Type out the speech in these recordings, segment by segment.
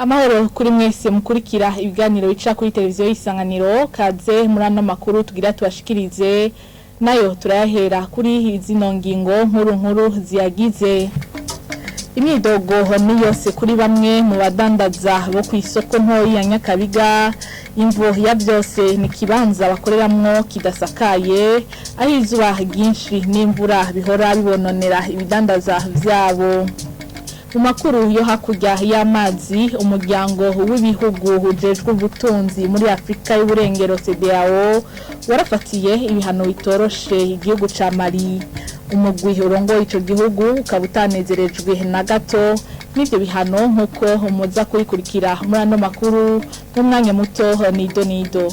Amahoro kuri mwese mukurikira ibiganiro bica kuri televiziyo y'Isanganiro. Kaze muri ano makuru tugira tubashikirize, nayo turayahera kuri zino ngingo nkuru nkuru ziyagize. Imyidogo ni yose kuri bamwe mu badandaza bo ku isoko ntoyi ya Nyakabiga. Imvo ya byose ni kibanza bakoreramwo kidasakaye, aho izuba ryinshi n'imvura bihora bibononera ibidandaza vyabo. Mu makuru yo hakurya y'amazi, umuryango w'ibihugu ujejwe ubutunzi muri Afrika y'Uburengero CEDEAO warafatiye ibihano bitoroshe igihugu ca Mali. Umugwi urongoye ico gihugu ukaba utanezerejwe na gato n'ivyo bihano, nk'uko muza kubikurikira muri ano makuru mu mwanya muto. Nido nido.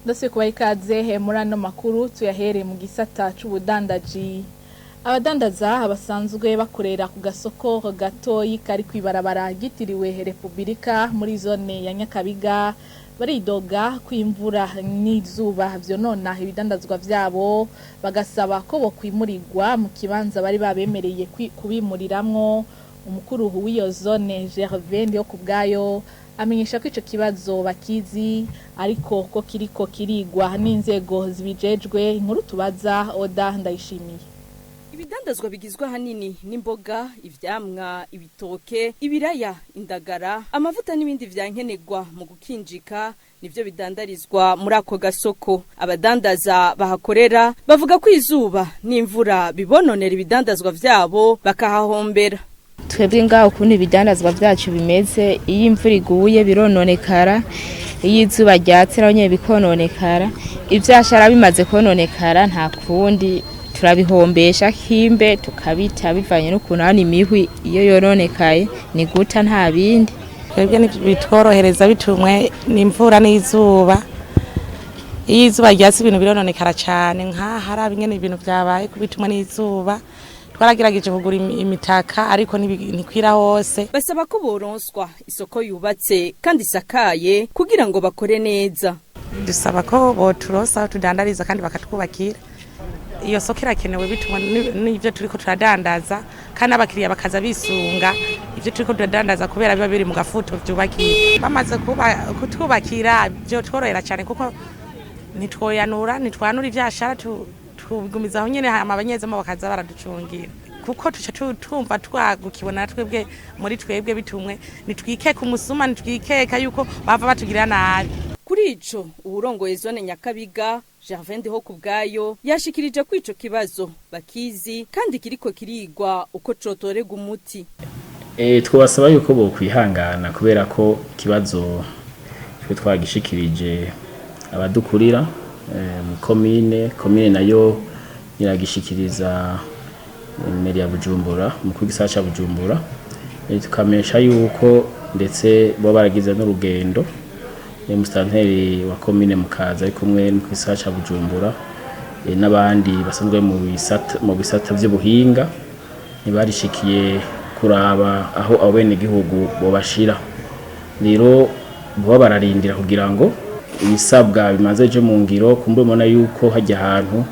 Ndose kubaha ikaze muri ano makuru, tuyahere mu gisata c'ubudandaji. Abadandaza basanzwe bakorera ku gasoko gatoyi kari kw'ibarabara ryitiriwe Repubulika muri zone ya Nyakabiga baridoga ko imvura n'izuba vyonona ibidandazwa vyabo, bagasaba ko bokwimurirwa mu kibanza bari babemereye kubimuriramwo. Umukuru w'iyo zone, Gervais yo kubwayo, amenyesha ko ico kibazo bakizi, ariko ko kiriko kirigwa n'inzego zibijejwe. Inkuru tubaza Oda Ndayishimiye. Ibidandazwa bigizwe ahanini n'imboga, ivyamwa, ibitoke, ibiraya, indagara, amavuta n'ibindi vyankenerwa mu gukinjika nivyo bidandarizwa muri ako gasoko. Abadandaza bahakorera bavuga ko izuba n'imvura bibononera ibidandazwa vyabo, bakahahombera. Twebwe ngaho ukuntu ibidandazwa vyacu bimeze, iyo imvura iguye birononekara, iyo izuba ryatse naho nyene bikononekara. Ivyashara bimaze kononekara, nta kundi, turabihombesha kimbe tukabita, bivanye n'ukuntu hano imihwi iyo yononekaye ni guta, nta bindi. Twebwe bitworohereza bitumwe n'imvura n'izuba. Iyo izuba ryatse ibintu birononekara cyane. Nk'aha hari ingene ibintu vyabaye kubitumwe n'izuba. Twaragerageje kugura imitaka, ariko ntikwira hose. Basaba ko boronswa isoko yubatse kandi isakaye kugira ngo bakore neza. Dusaba ko boturonsa aho tudandariza kandi bakatwubakira. Iyo soko irakenewe bituma n'ivyo turiko turadandaza, kandi abakiriya bakaza bisunga ivyo turiko turadandaza, kubera biba biri mu gafuto vyubakiye. Bamaze kutwubakira vyotworohera cyane, kuko ntitwoyanura, ntitwanura ivyashara, tubigumiza aho nyene, hama abanyezamu bakaza baraducungira, kuko tuca twumva twagukiwe na twebwe muri twebwe bitumwe nitwikeka umusuma, nitwikeka yuko bava batugirira nabi. Kuri ico, uwurongoye zone Nyakabiga, Gervais Ndiho kubwayo, yashikirije ko ico kibazo bakizi kandi kiriko kirigwa uko cotorerwa umuti. Twabasaba yuko bokwihangana, kubera ko ikibazo twe twagishikirije abadukurira mu komine, komine nayo iragishikiriza mairie ya Bujumbura, umukuru w'igisagara ca Bujumbura. Tukamenyesha yuko ndetse bo baragize n'urugendo, musitanteri wa komine Mukaza ari kumwe n'umukuru w'igisagara ca Bujumbura n'abandi basanzwe mu bisata vy'ubuhinga, ntibarishikiye kuraba aho abo benegihugu bobashira. Rero boba bararindira kugira ngo ibisabwa bimaze je mu ngiro. Kumbure mubona yuko hajya ahantu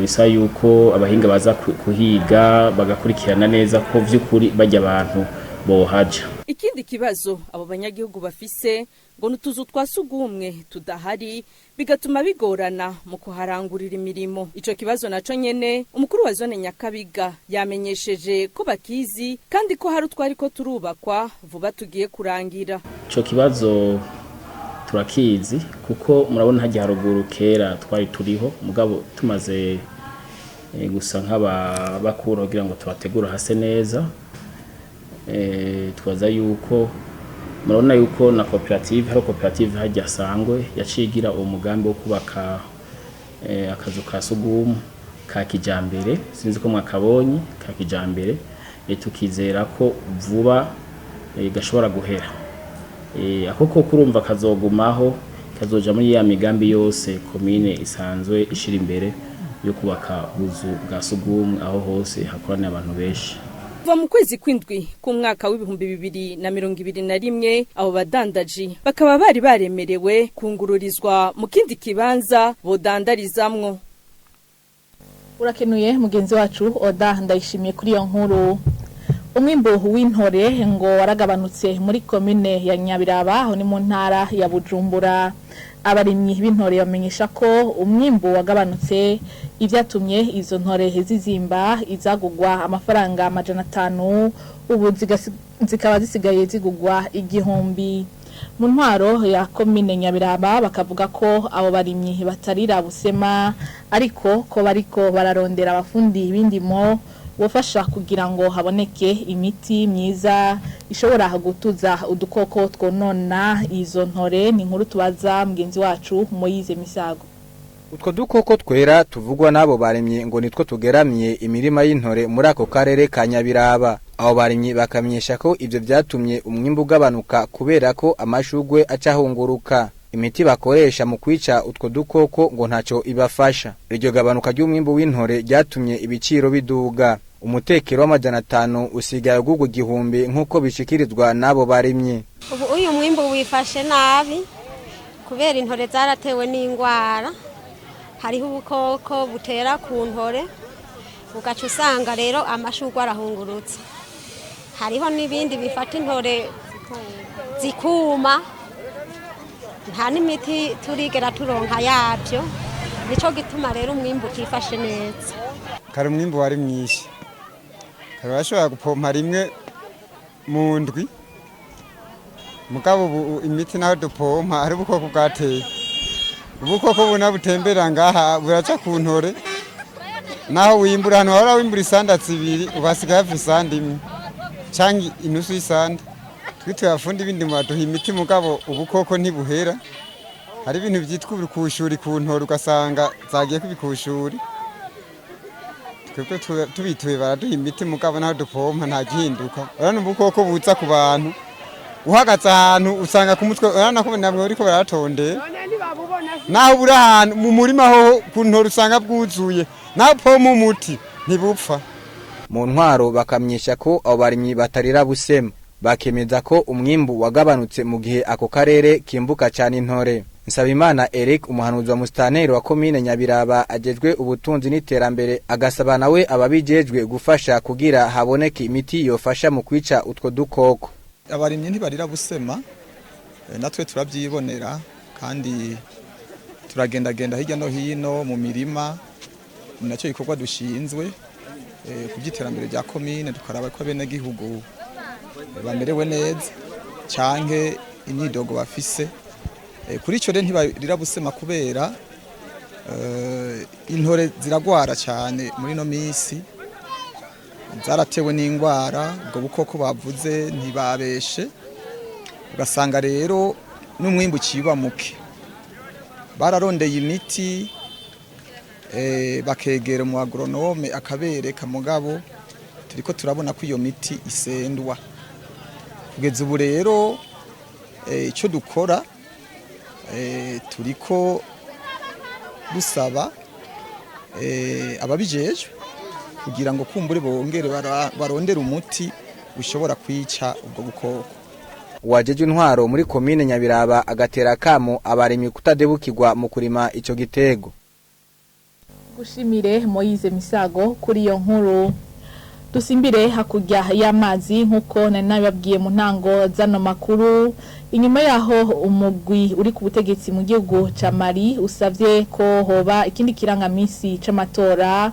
bisaba yuko abahinga baza kuhiga, bagakurikirana neza ko vy'ukuri bajya abantu bohaja. Ikindi kibazo abo banyagihugu bafise ngo nutuzu twa sugumwe tudahari, bigatuma bigorana mu kuharangurira imirimo. Ico kibazo naco nyene umukuru wa zone Nyakabiga yamenyesheje ko bakizi, kandi ko hari utwari ko turubakwa vuba tugiye kurangira. Ico kibazo turakizi, kuko murabona hajya haruguru kera twari turiho, mugabo tumaze gusa nk'abakura kugira ngo tubategure hase neza. Twaza yuko murabona yuko na koperative, hari koperative hajya sangwe yacigira uwo mugambi wo kubaka akazu ka sugumwe ka kijambere. Sinzi ko mwakabonye, ka kijambere. Tukizera ko vuba gashobora guhera. Ako ko kurumva kazogumaho, kazoja muri ya migambi yose komine isanzwe ishira imbere yo kubaka ubuzu bwa sugumwe aho hose hakoraniye abantu benshi. Kuva mu kwezi kw'indwi k'umwaka w'2021, abo badandaji bakaba bari baremerewe kungururizwa mu kindi kibanza bodandarizamwo. Urakenuye mugenzi wacu Oda Ndayishimiye kuri iyo nkuru. Umwimbu w'intore ngo waragabanutse muri komine ya Nyabiraba, aho ni mu ntara ya Bujumbura. Abarimyi b'intore bamenyesha ko umwimbu wagabanutse, ivyatumye izo ntore zizimba. Izagugwa amafaranga 500 ubu zikaba zisigaye zigugwa 1000. Mu ntwaro ya komine Nyabiraba bakavuga ko abo barimyi batarira busema, ariko ko bariko bararondera abafundi b'indimo bofasha kugira ngo haboneke imiti myiza ishobora gutuza udukoko twonona izo ntore. Ni inkuru tubaza mugenzi wacu Moyize Misago. Utwo dukoko twera tuvugwa n'abo barimyi ngo nitwo tugeramye imirima y'intore muri ako karere ka Nyabiraba. Abo barimyi bakamenyesha ko ivyo vyatumye umwimbu ugabanuka kubera ko amashugwe acahunguruka. Imiti bakoresha mu kwica utwo dukoko ngo ntaco ibafasha. Iryo gabanuka ry'umwimbu w'intore ryatumye ibiciro biduga. Umutekero w'500 usigaye ugurwa 1000 nk'uko bishikirizwa n'abo barimyi. Ubu uyu mwimbu wifashe nabi kubera intore zaratewe n'ingwara. Hariho ubukoko butera ku ntore, ugaca usanga rero amashugwe arahungurutse. Hariho n'ibindi bifata intore zikuma, nta n'imiti turigera turonka yabyo. Nico gituma rero umwimbu utifashe neza. Kare umwimbu wari mwinshi, kare washobora gupompa rimwe mu ndwi, mugabo ubu imiti naho dupompa ari ubukoko bwateye. Ubukoko buna butembera ngaha buraca ku ntore, naho wimbura hano wahora wimbura isanda zibiri, ubasigaye hafi isanda imwe canke inusu y'isanda. Twituye abafundi b'indimo baduha imiti, mugabo ubukoko ntibuhera. Hari ibintu vyitwa ibikushuri ku ntore, ugasanga zagiye kubikushuri. Twebwe tubituye baraduha imiti, mugabo naho dupompa nta gihinduka. Urabona ubukoko buza ku bantu, uhagaze ahantu usanga ku mutwe, urabona ko nabwo bariko baratondera. Naho buri ahantu mu murima hoho ku ntore usanga bwuzuye, naho upompa umuti ntibupfa. Mu ntwaro bakamyesha ko abo barimyi batarira busema, bakemeza ko umwimbu wagabanutse mu gihe ako karere kimbuka cyane intore. Nsabimana Eric, umuhanuzi wa musitanteri wa komine Nyabiraba ajejwe ubutunzi n'iterambere, agasaba nawe ababijejwe gufasha kugira haboneke imiti yofasha mu kwica utwo dukoko. Abarimyi ntibarira busema, natwe turabyibonera kandi turagendagenda hirya no hino mu mirima, ni nacyo gikorwa dushinzwe ku by'iterambere rya komine, tukaraba ko abenegihugu bamerewe neza canke imyidogo bafise. Kuri ico rero ntibarira busema kubera intore ziragwara cyane muri no misi, zaratewe n'ingwara, ubwo bukoko bavuze ntibabeshe, ugasanga rero n'umwimbu ciba muke. Bararondeye imiti, bakegera mu agronome akabereka, mugabo turiko turabona ko iyo miti isendwa. Kugeza ubu rero ico dukora, turiko dusaba ababijejwe kugira ngo kumbure bongere barondere umuti ushobora kwica ubwo bukoko. Uwajejwe intwaro muri komine Nyabiraba agatera kamo abarimyi kutadebukirwa mu kurima ico gitego. Gushimire Moyize Misago kuri iyo nkuru. Dusimbire hakurya y'amazi nkuko nari nabibabwiye mu ntango zano makuru. Inyuma yaho umugwi uri ku butegetsi mu gihugu ca Mali usavye ko hoba ikindi kirangamisi c'amatora,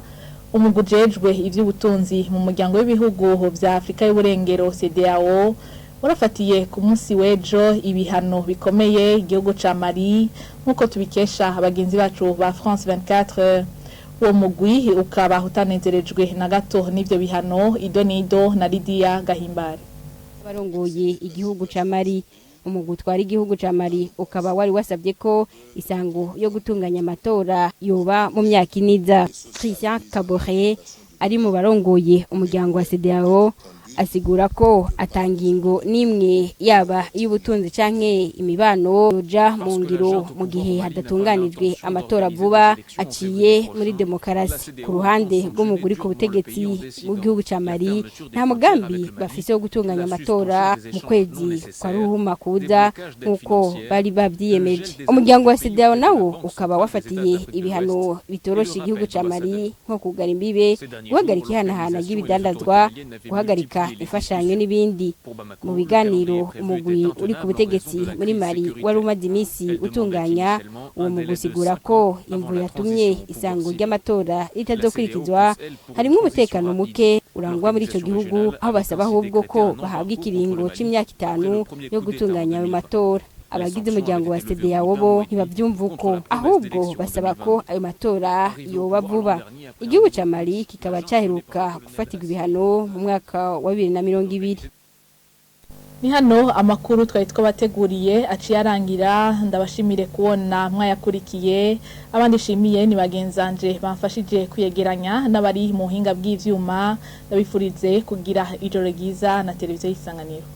umugwi ujejwe ivy'ubutunzi mu muryango w'ibihugu vya Afrika y'Uburengero CEDEAO warafatiye ku munsi w'ejo ibihano bikomeye igihugu ca Mali, nkuko tubikesha abagenzi bacu ba France 24. Uwo mugwi ukaba utanezerejwe na gato n'ivyo bihano. Idonido na Lydia Gahimbare. Abarongoye igihugu ca Mali, umugwi utwara igihugu ca Mali ukaba wari wasabye ko isango yo gutunganya amatora yoba mu myaka iniza. Christian Kabore ari mu barongoye umuryango wa CEDEAO Asigura ko atangingo nimwe yaba y'ubutunzi canke imibano yoja mu ngiro mu gihe hadatunganijwe amatora vuba aciye muri demokarasi. Ku ruhande rw'umuguri ku butegetsi mu gihugu ca Mali, nta mugambi bafise wo gutunganya amatora mu kwezi kwa ruhuma kuza nk'uko bari babyiyemeje. Umuryango wa CEDEAO nawo ukaba wafatiye ibihano bitoroshe igihugu ca Mali, nko kugara imbibe, guhagarika ihanahana ry'ibidandazwa, guhagarika imfashanyo n'ibindi. Mu biganiro umugwi uri ku butegetsi muri Mali wari umaze iminsi utunganya, uwo mugwi usigura ko imvu yatumye isango ry'amatora ritazokurikizwa harimwo umutekano muke urangwa muri ico gihugu, aho basaba ahubwo ko bahabwa ikiringo c'imyaka 5 yo gutunganya ayo matora. Abagize umuryango wa CEDEAO bo ntibavyumva uko, ahubwo basaba ko ayo matora yoba vuba. Igihugu ca Mali kikaba caheruka gufatirwa ibihano mu mwaka wa 2020. Ni hano amakuru twari twabateguriye aciye arangira. Ndabashimire kubona mwayakurikiye. Abandi shimiye ni bagenzanje bamfashije kwiyegeranya n'abari mu buhinga bw'ivyuma. Ndabifurize kugira ijoro ryiza na televiziyo y'Isanganiro.